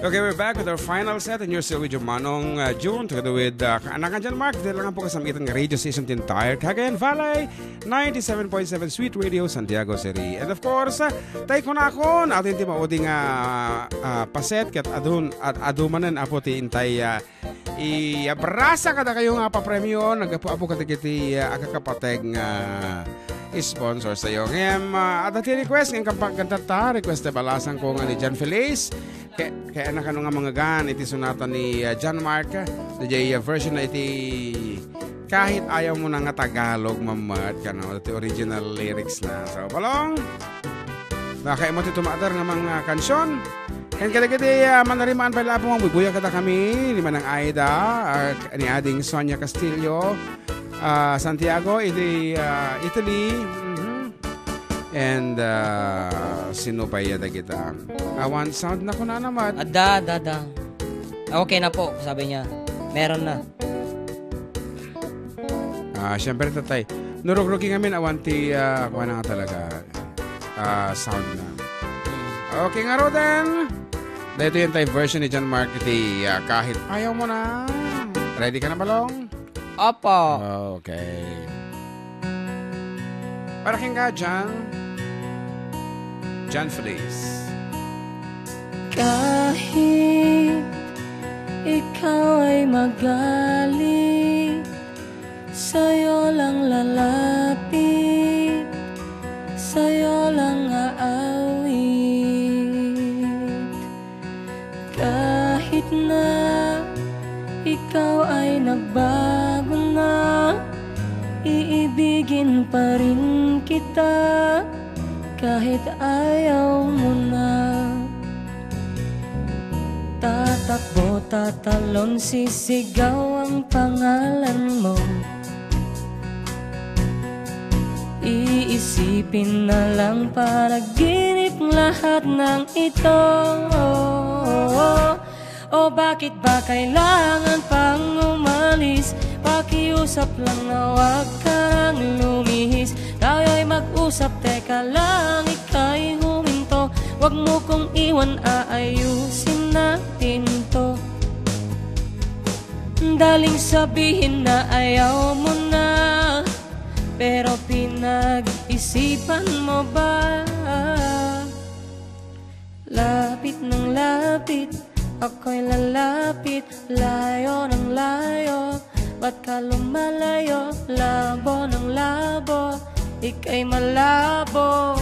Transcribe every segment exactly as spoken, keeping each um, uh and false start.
Okay, we're back with our final set, and you're still with your Manong, uh, June, together with, uh, Kaanakan John Mark. Dito lang po kasamitan ng radio station, the entire Cagayan Valley, ninety-seven point seven Sweet Radio, Santiago City. And of course, uh, tay kunakon, atin ti maudi nga, uh, paset, ket adun, ad, adu manen, apo ti intay, uh, iabrasa kada kayo nga papremio, nagapu-apo kadagiti, uh, akakapateg nga sponsor tayo. Ngem, uh, adda ti request, ngem kampagkanta ta, request ti balasang ko nga ni John Feliz. Kay, kay anakano nga manggagan iti sonata ni, ah, John Mark, ah, diay, ah, version na iti Kahit Ayaw Mo Na nga Tagalog, mamad, kano, iti original lyrics na. So, balong, baka imo ti tumater nga mga kansyon. Ken kadagiti, ah, manarimaan pay laeng nga buybuya kada kami, ni Manang Aida, ah, ni Ading Sonia Castillo, ah, Santiago, iti, ah, Italy. Mhm. And, uh, sino pa iya dagita? Awan sound na kunana, Mat. Adda, adda, adda. Okay na po, sabi niya. Meron na. Ah, syempre, tatay. Nurugrugi ngamin, awan ti, ah, kuha na nga talaga. Ah, sound na. Okay nga, Roden. Dahil ito yung tayo version ni John Mark, iti, ah, Kahit Ayaw Mo Na. Ready ka na, Balong? Opo. Okay. Para kang ka, John. John Feliz. Kahit ikaw ay magalit, sa'yo lang lalapit, sa'yo lang aawit. Kahit na ikaw ay nagbago na, iibigin pa rin kita kahit ayaw mo na. Tatakbo, tatalon, sisigaw ang pangalan mo. Iisipin na lang panaginip lahat ng ito. O bakit ba kailangan pang umalis? Pakiusap lang na wag ka nang lumihis. Tayo'y mag-usap, teka lang, ika'y huminto. Wag mo kong iwan, aayusin natin to. Daling sabihin na ayaw mo na, pero pinag-isipan mo ba? Lapit ng lapit, ako'y lalapit. Layo ng layo, ba't ka lumalayo? Labo ng labo, ika'y malabo.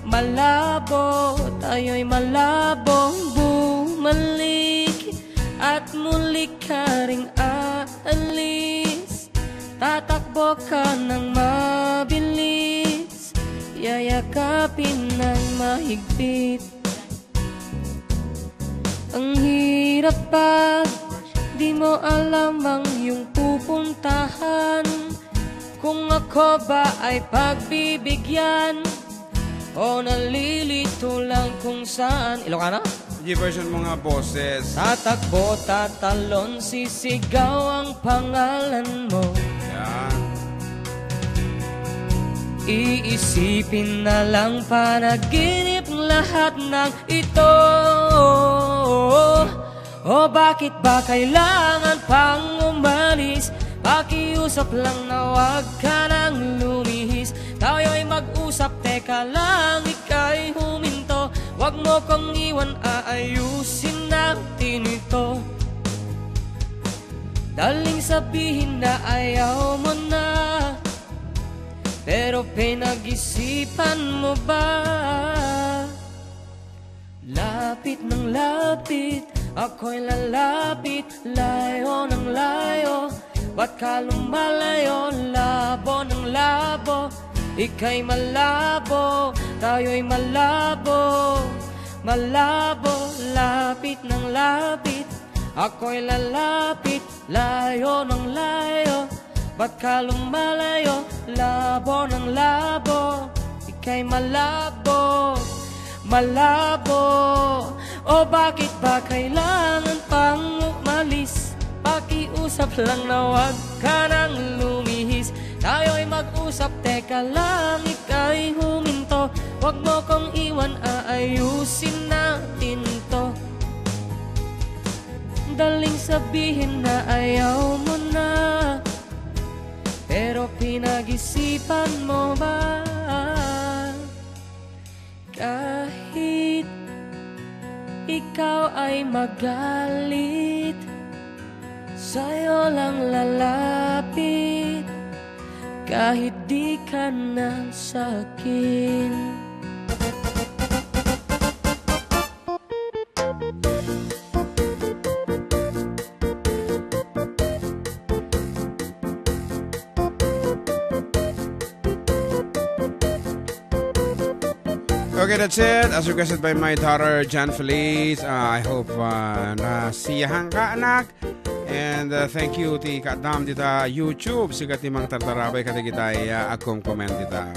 Malabo, tayo'y malabong bumalik. At muli ka ring aalis. Tatakbo ka ng mabilis, yayakapin ng mahigpit. Ang hirap pag di mo alam ang iyong pupuntahan. Kung ako ba ay pagbibigyan o nalilito lang kung saan. Ilocano? G version mo nga boses. Tatakbo, tatalon, sisigaw ang pangalan mo. Yan. Iisipin na lang panaginip lahat ng ito. O bakit ba kailangan pang umalis? Pakiusap lang na wag ka nang lumihis. Tayo'y mag-usap, teka lang, ika'y huminto. Wag mo kong iwan, aayusin natin ito. Daling sabihin na ayaw mo na, pero pinag-isipan mo ba? Lapit ng lapit, ako'y lalapit. Layo ng layo, ba't ka lumalayo? Labo ng labo, ika'y malabo, tayo'y malabo. Malabo, lapit ng lapit, ako'y lalapit. Layo ng layo, ba't ka lumalayo? Labo ng labo, ika'y malabo. Malabo, o bakit ba kailangan pang umalis? Pakiusap lang na wag ka nang lumihis. Tayo'y mag-usap, teka lang, ika'y huminto. Wag mo kong iwan, aayusin natin to. Daling sabihin na ayaw mo na, pero pinag-isipan mo ba? Kahit ikaw ay magalit, sa'yo lang lalapit, kahit di ka na sa'kin. Okay, that's it. As requested by my daughter, Jan Feliz. Uh, I hope uh, nasiyahan ka, anak. And uh, thank you ti kaddam dita YouTube. Sikat ti mangtartarabay kadagitay uh, agkom-comment dita.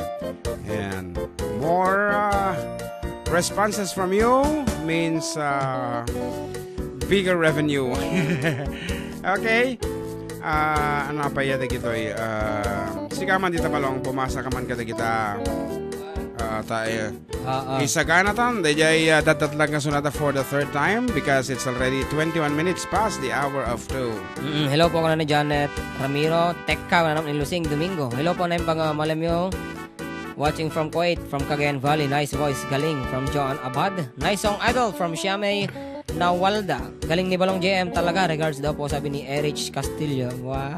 And more uh, responses from you means uh, bigger revenue. Okay? Ah, ano pa iya dagitoy? Ah, sigaman dita malong pumasa ka man kadagita. Ah, ta eh, Ah, ah. Isagana tan, dayjay uh, dadatlag nga sunata for the third time because it's already twenty-one minutes past the hour of two. Mm, hello po, ako na ni Janet Ramiro. Tekka, wala naman ni Lusing Domingo. Hello po, na yung pang uh, malamyo. Watching from Kuwait, from Cagayan Valley. Nice voice, galing. From Joan Abad. Nice song, Idol, from Siamay Nawalda. Galing ni Balong J M talaga. Regards daw po, sabi ni Erich Castillo. Wow.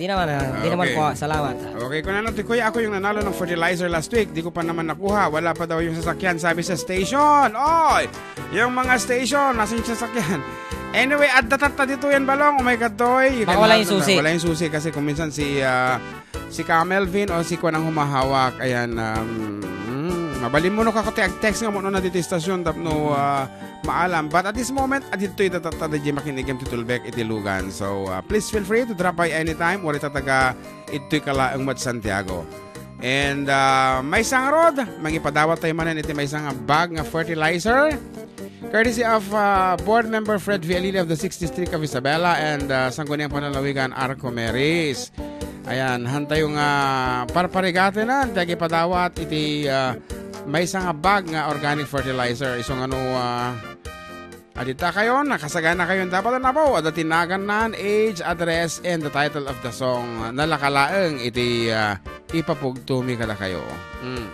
Di naman, ah, di naman Okay. po. Salamat. Okay, kung ano, ti kuya, ako yung nanalo ng fertilizer last week. Di ko pa naman nakuha. Wala pa daw yung sasakyan, sabi sa station. Oy! Yung mga station, nasa yung sasakyan. Anyway, adda tatta dito yan, Balong. Oh my God, Toy. Baka wala yung susi. Wala yung susi kasi kung minsan si ah, si Ka Melvin o si Kwan ang humahawak. Ayan, um, mm, mabalin mo no kako ti ag-text nga mo na dito yung stasyon tapno ah, maalam. But at this moment, adito ito tatta di makinigam ti tulbek iti lugan. So, ah, please feel free to drop by anytime. Wari tataga ito'y kalaeng mat Santiago. And uh, may sangrod, mangipadawat tayo manen iti may nga bag nga fertilizer. Courtesy of uh, Board Member Fred Vialili of the sixth District of Isabela and uh, Sangguniang Panlalawigan Arco Meris. Ayan, hantayo nga parparigatenan, ti agipadawat iti uh, may nga bag nga organic fertilizer. Iso nga no, uh, Adita kayo, nakasagana kayo dapat na po. Adda ti nagannan, age, address, and the title of the song. Nalaka laeng iti uh, ipapugtumi kadakayo. Mm.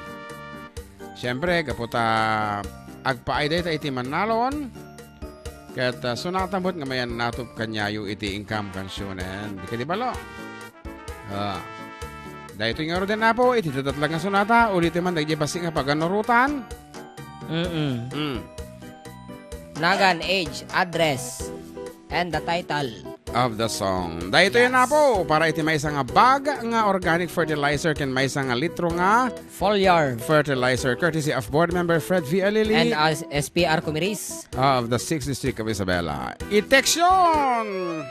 Siyempre, gapu ta agpaay dayta iti mannalon. Ket uh, sunata met nga mayan natup kanyayo iti inkam kansionen. Di kadi balo? Ah. Daytoy nga ruden, Apo, iti dadatlag nga sunata, ulit man dagiti basi nga paganurutan. Mm-mm. Mm. Nagan, age, address, and the title. Of the song. Daytoy Yes. na po para iti maysa nga bag nga organic fertilizer ken maysa nga litro nga Foliar. Fertilizer courtesy of board member Fred V. Alili And uh, S P R Kumiris. Of the sixth District of Isabela. I-text yon!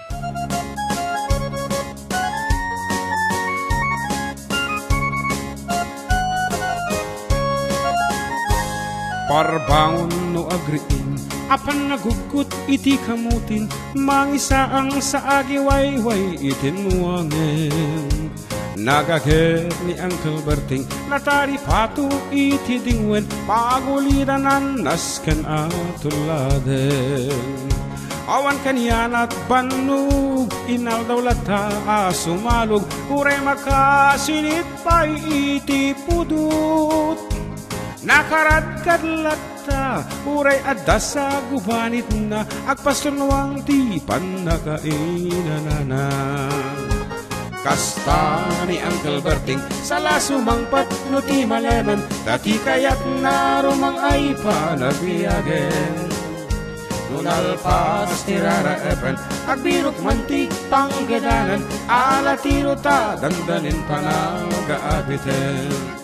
Parbangon no agriin, apan nagugkot iti kamutin, mangisaang sa agiwayway iti nuangen. Nagaget ni Uncle Berting, nataripato iti dingwen, pagulidanan nasken a tulladen. Awan kanianat bannog, inaldaw latta a sumalog, uray makasinit pay iti pudot. Nakaradkad latta, uray adda sa gubanitna, agpasturnuang ti pannakainanana. Kasta ni Uncle Berting, sala sumangpet no ti malemen, ta ti kayatna rumang ay panagbiagen. No nalpas ti raraepen, agbirok man ti panggedanan, ala ti ruta dandanin panagaabiten.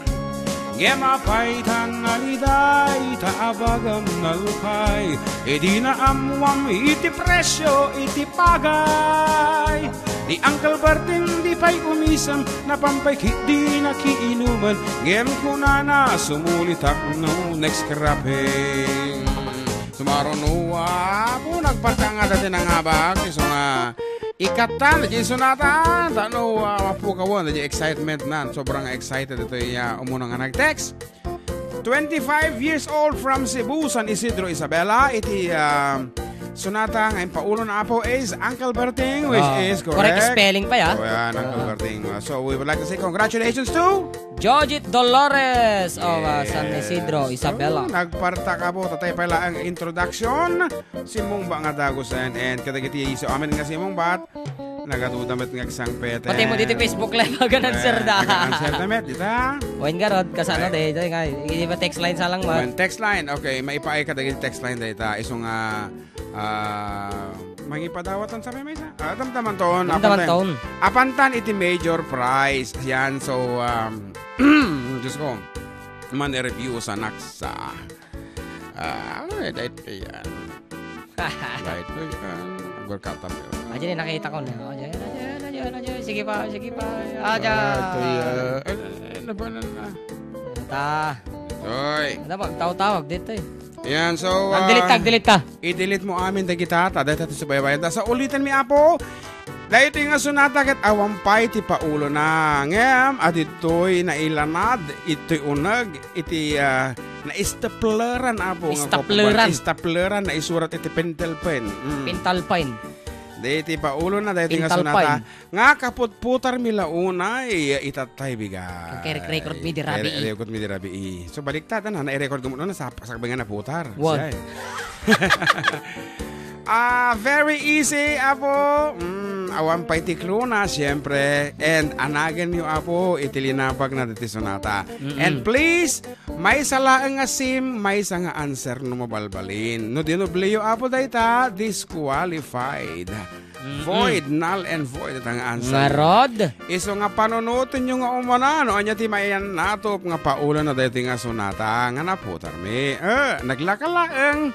Ngem apay ta naliday ta abagam nalpay, idi naammuam iti presio iti pagay. Ni Uncle Berting di pay umisem, napan pay ketdi nakiinuman, ngem kunana sumulitak no next cropping. Sumaro no, apo, nagparkangada ti nangabak, isu nga ikattan, di sunatan, tano, uh, mapukawan, di excitement nan, sobrang excited ito iya, umuna nga nag-text. Twenty-five years old from Cebu, San Isidro, Isabela, iti, ah, Sonata nga impaulo na, Apo, is Uncle Berting, which Ah, is correct correct. Spelling pa, ya. Oh, yan, Uncle Ah. Berting. Uh, so, we would like to say congratulations to Jojit Dolores of, uh, San Yes. Isidro, Isabela. Oh, nagpartak, Apo, tatay pala ang introduction. Simmungbat nga dagusen, and kadagiti isu amin nga simmungbat, nagaduda met nga agsangpeten. Pati mo diti Facebook Live, aga Eh, nag-share da. Aga nag-share da met, dita? Wen garod, kasano Ay. de, de, nga, di ba text line sa lang, Wen, man? Text line, okay, maipaay kadagiti text line dayta. Isu nga, ah, mangipadawatan sa may maysa. Ah, damdaman ton, Damdaman apantan. ton. Apantan iti major prize. Yan, so, um, Diyos ko, man i-review sa naksa. Ah, ay, dahil yan. Dahil ko yan. Agor ka tabi. Ayan, eh, nakita ko na. Ayan, ayan, ayan, ayan. Sige pa, sige pa. Ayan. Ah, ito yan. Eh, eh, ano ba na na? Ta. Oy. Ano ba? Tawag-tawag dito eh. Yan, so, Ang delete ah, tag, delete ta. I-delete mo amin, dagita, ta, dahil ito subaybayan ta. Sa ulitan mi, Apo, dahil ito yung asunata, kat awan pa'y ti paulona. Ngem, adito'y nailanad, ito'y uneg, iti, ah, naistapleran, Apo, nga Istapleran. Istapleran, naisurat iti pentel pen. Mm. Pentel pen. Di iti paulona, dahil ito yung Pentel asunata. pen. Nga kaputputar mi la unay, itattay bigat. Kay rek-record mi di rabii. Kay re-, record mi di rabii. So, baliktad, ano, nai-record ko muna, sa, sa, nga naputar. Wow. Siya, eh. Ah, very easy, Apo. Mm, awan pa'y ti clue na, siyempre. And anagen niyo, Apo, iti linapag na diti sonata. Mm-mm. And please, maysa laeng nga sim, maysa nga answer no mabalbalin. No dinoble yo, Apo, dayta, disqualified. Mm-mm. Void, null and void, ita nga answer. Ngarud? Isu nga panunotenyo nga umuna, no ania ti mayan natop nga paulona daytoy nga sonata nga naputarmi. Eh, naglaka laeng,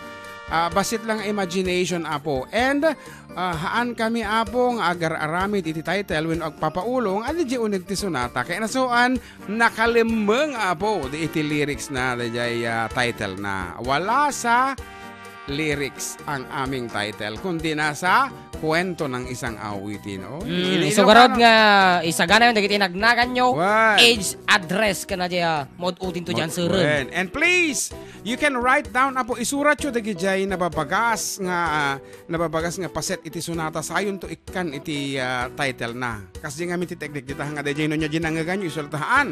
ah, bassit lang imagination, Apo. And, ah, haan kami, Apo, nga agar-aramid iti title wenno agpapaulo nga adi di uneg ti sonata. Kay nasuan, nakalemmeng, Apo, di iti lyrics na, dayjay, ah, title na. Wala sa lyrics ang aming title, kundi nasa kwento ng isang awitin. Oh, Mm, ini-, so, Ilocano. Garod nga, isagana yon dagiti nagnagan nyo, Wen. Age, address, kana di, ah, maud-utin to dyan, sir. Wen. And please, you can write down, Apo, isurat yo dagiti nababagas nga, ah, nababagas nga paset iti sonata, sayon to ikkan iti, ah, title na. Kas di nga mi ti teknik dita nga dayjay no nia di nangeganyo, isultahan.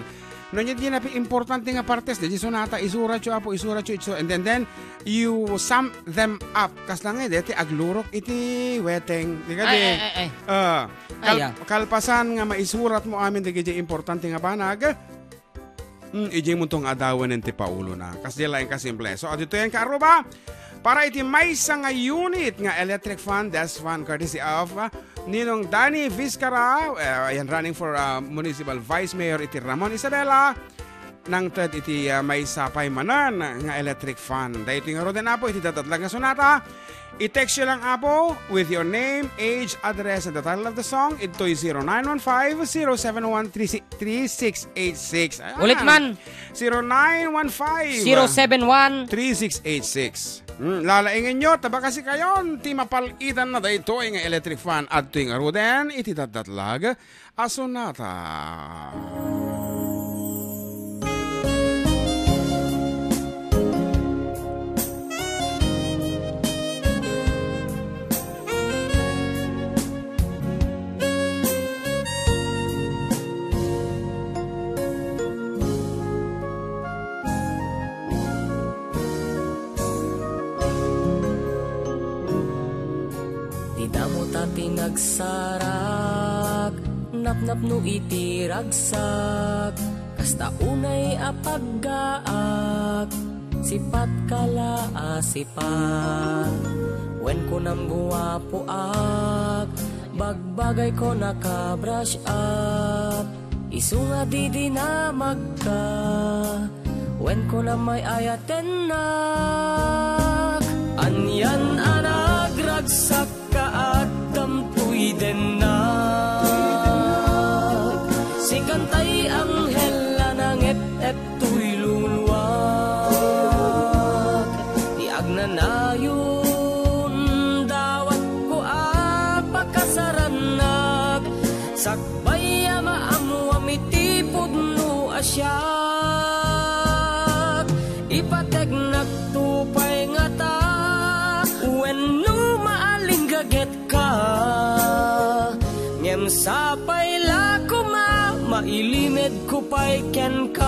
No nia di napi importante nga partes, dayjay sonata, isurat yo, Apo, isurat yo, isu-, and then, then, you sum them up. Kas lang, eh, deti aglurok iti weteng. Di ka Ay, di? ay, ay, ay. Ah, Ay, kal-, ah. Kalpasan nga maisurat mo amin dagiti importante nga banag, mm, ijay mo tong adawanen ti paulona. Kas di laeng kasimple. So, adito yan, kaaruba. Para iti maysa nga unit nga electric fan, desk fan, courtesy of, ah, Ninong Danny Vizcara, eh, ayan, running for, ah, municipal vice mayor iti Ramon Isabela, nangted iti, ah, maysa pay manen nga electric fan. Daytoy ngaruden, Apo, iti datdatlag nga sonata. I-text yo lang, Apo, with your name, age, address, and the title of the song. Ito'y zero nine one five, zero seven one, three six eight six. Ayan. Ulit man. Zero nine one five, Zero seven one. Three six eight six. Hmm, lalaingan nyo, ta baka sikayon ti mapal-itan na daytoy nga electric fan. Adtoy ngaruden iti datdatlag a sonata. Ti damo ta ti nagsarak, napnapno iti ragsak, kasta unay a paggaak, sipatka la a sipak. Wen kunam guapoak, bagbagayko naka-brush up, isu nga didinamagka. Wen kunam ay-ayatennak, anian a nagragsak ka addam toy dennak. Sikan tay anghel a nanget-et toy luluak. Ti agnanayon, dawatko a pakasarannak. Sakbay a maammoam iti pudno a siak, ipategnak to pay ngata, wenno Ilimedko pay kenka.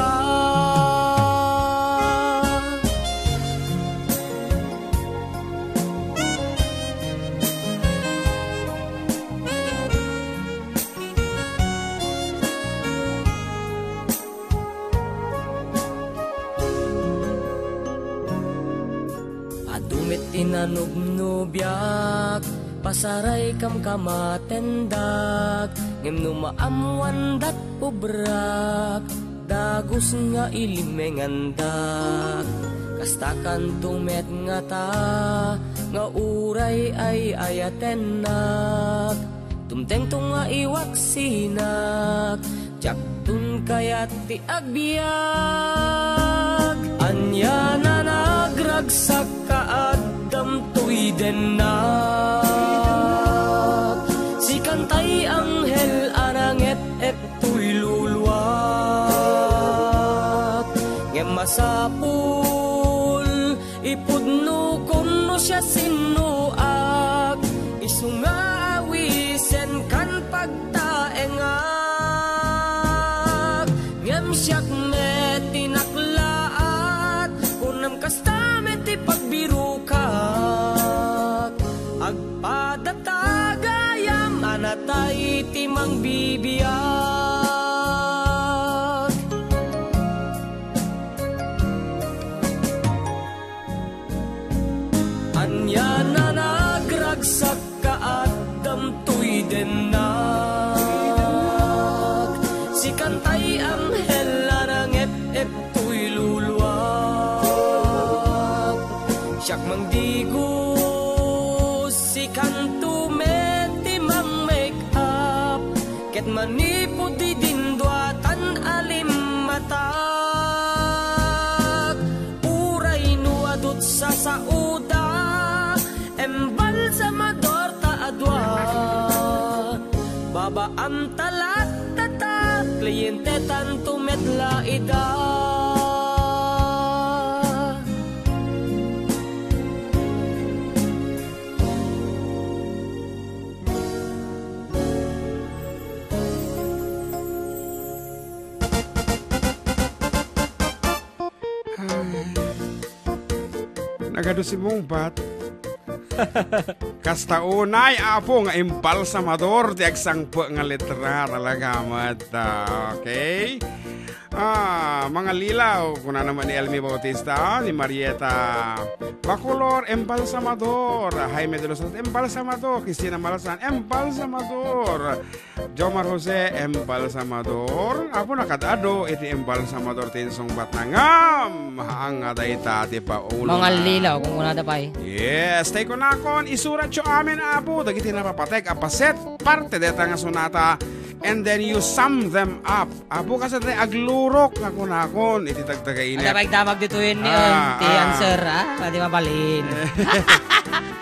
Adu met ti nanubnobiak, pasaray kamkamatendak, ngem no maammoandak obrak, dagus nga ilimengandak. Kastakanto met ngata, nga uray ay-ayatennak, dumtengto nga iwaksinak, diakton kayat ti agbiag. Ania nanagragsak ka addam toy dennak. Sikan tay anghel a nanget-ep toy luluak. Ngem masapul ipudnokon no siasinnoak, isu nga awisen kan pagtaengak. Ngem siak met ti naklaat, kunam kasta met ti pagbirokak. Agpada ta gayam a natay ti mangbibiag. Ania nanagragsak ka addam toy dennak. Sikan tay anghel a nanget-ep toy luluak. Siak mangdigos, sikanto met ti mang-make up. Ket manipud idin duatan a limmatak, uray no adut sasaoda, embalsamador ta adua. Babaam ta latta ta, kliente tanto met la ida. Ay. Nagadu si Mungbat. Kasta unay, Apo, nga embalsamador ti agsangpet nga letra. Talaga met, ah, okay? Ah, mangallilaw, kunana met ni Elmi Bautista, ni Marieta Bacolor, embalsamador, Jaime de los Santos, embalsamador, Cristina Malasan, embalsamador, Jomar Jose, embalsamador. Apo, nakaad-adu iti embalsamador ti insungbatna. Ngem, haan nga dayta ti paulona. Mangallilaw, kunkunada pay. Yes, tay kunakon, isuratyo amin, Apo, dagiti napapatek a paset, parte dayta nga sonata, and then you sum them up. Apo, kasano ti aglurok nga kunakon iti tagtagainep? Adda pay agdamag ditoy ni, ah, ti ah, answer, ah, pwede mabalin.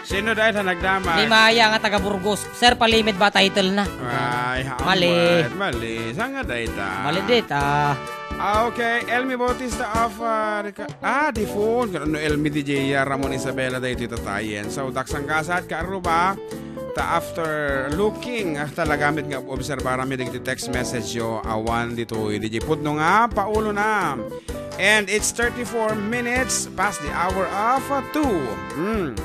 Sino dayta nagdamag? Ni Maya nga taga Burgos. Sir, palimed ba title na? Ay, haan met. Mali. Mali. Saan nga dayta? Mali dayta. Ah, okay. Elmi Bautista of, ah, Rica-, ah, di phone. Kano Elmi D J, ah, Ramon Isabela daytoy tatayen. So, daksanggasat, kaaruba. Ta after looking, ah, talaga met nga obserbaranmi dagiti text message yo, awan ditoy D J pudno nga paulona. And it's thirty-four minutes past the hour of, uh, two. Hmm.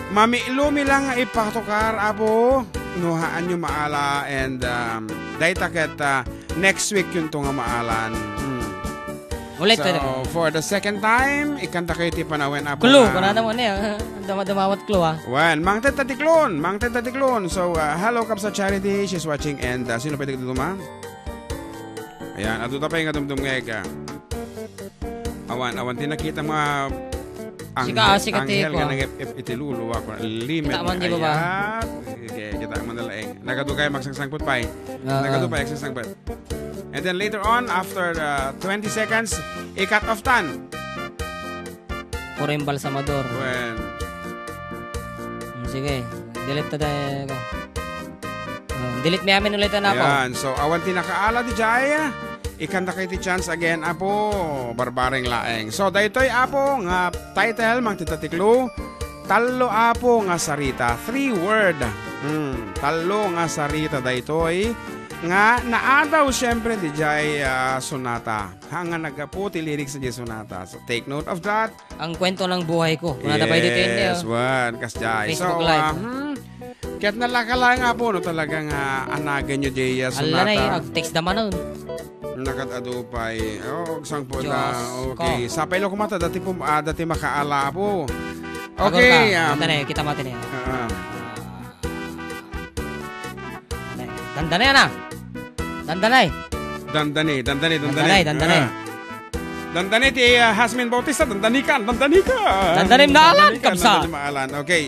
Mamilomi lang nga ipatukar, Apo, no haanyo maala, and, um, dayta ket, uh, next week yunto nga maalan. Hmm. Ulit, So, ulit. for the second time, ikanta kayo ti panawen, Apo, Clue, nga kunana mo ni, ah. Dama-, damawat clue, ah. Wen, mangted ta ti clue, mangted ta ti clue. So, uh, hello, Kabsat Charity, she's watching, and, uh, sino pay dagiti duma? Ayan, adu ta pay nga dumdumngeg, ah. Awan, awan ti nakita nga ang-, Sika, ah, sika ti anghel nga kuan. nangep-ep iti luluak. Limed Kita man nga di ba ba? ayat. Okay, kita man na laeng. Nagadu kayo magsangput pay. Oo. Nagadu pay magsangput. And then later on, after, uh, twenty seconds, i-cut off tan. Puro embalsamador. Wen. Mm, sige, delete ta tayo. Oh, delete mi amin ulit, Apo. Ayan. So, awan ti nakaala, D J. Ikanta kayo ti chance again, Apo. Barbareng laeng. So, daytoy, Apo, nga title, mangted ta ti clue. Tallo, Apo, nga sarita. Three word. Hmm, tallo nga sarita daytoy nga naadaw siyempre didiay, ah, sonata. Ha nga naggapu ti lyrics diay sonata. So, take note of that. Ang kwento ng buhay ko. Kunada pa iti Yes, one. Kasdiay. So, Facebook Live. ah, hmm, kaya't nalaka lang nga po, no, talagang, ah, anagan nyo diay, ah, Ala na eh, sonata. Ag-text da manen. Nakat adu pay. Oh, sangpo Diyos na. Okay. ko. Sapay lo kumata, dati po, ah, dati makaala po. Agor Okay, ka. um, Mata na eh, kita mata na eh. ah, Dandanay, ana. Dandanay. Dandani, dandani, dandani. Dandani, dandani. Ah. Dandani ti, ah, Hasmin Bautista, dandani ka, dandani ka. Dandani maalan, Dandani ka, kabsat. dandani maalan. Okay.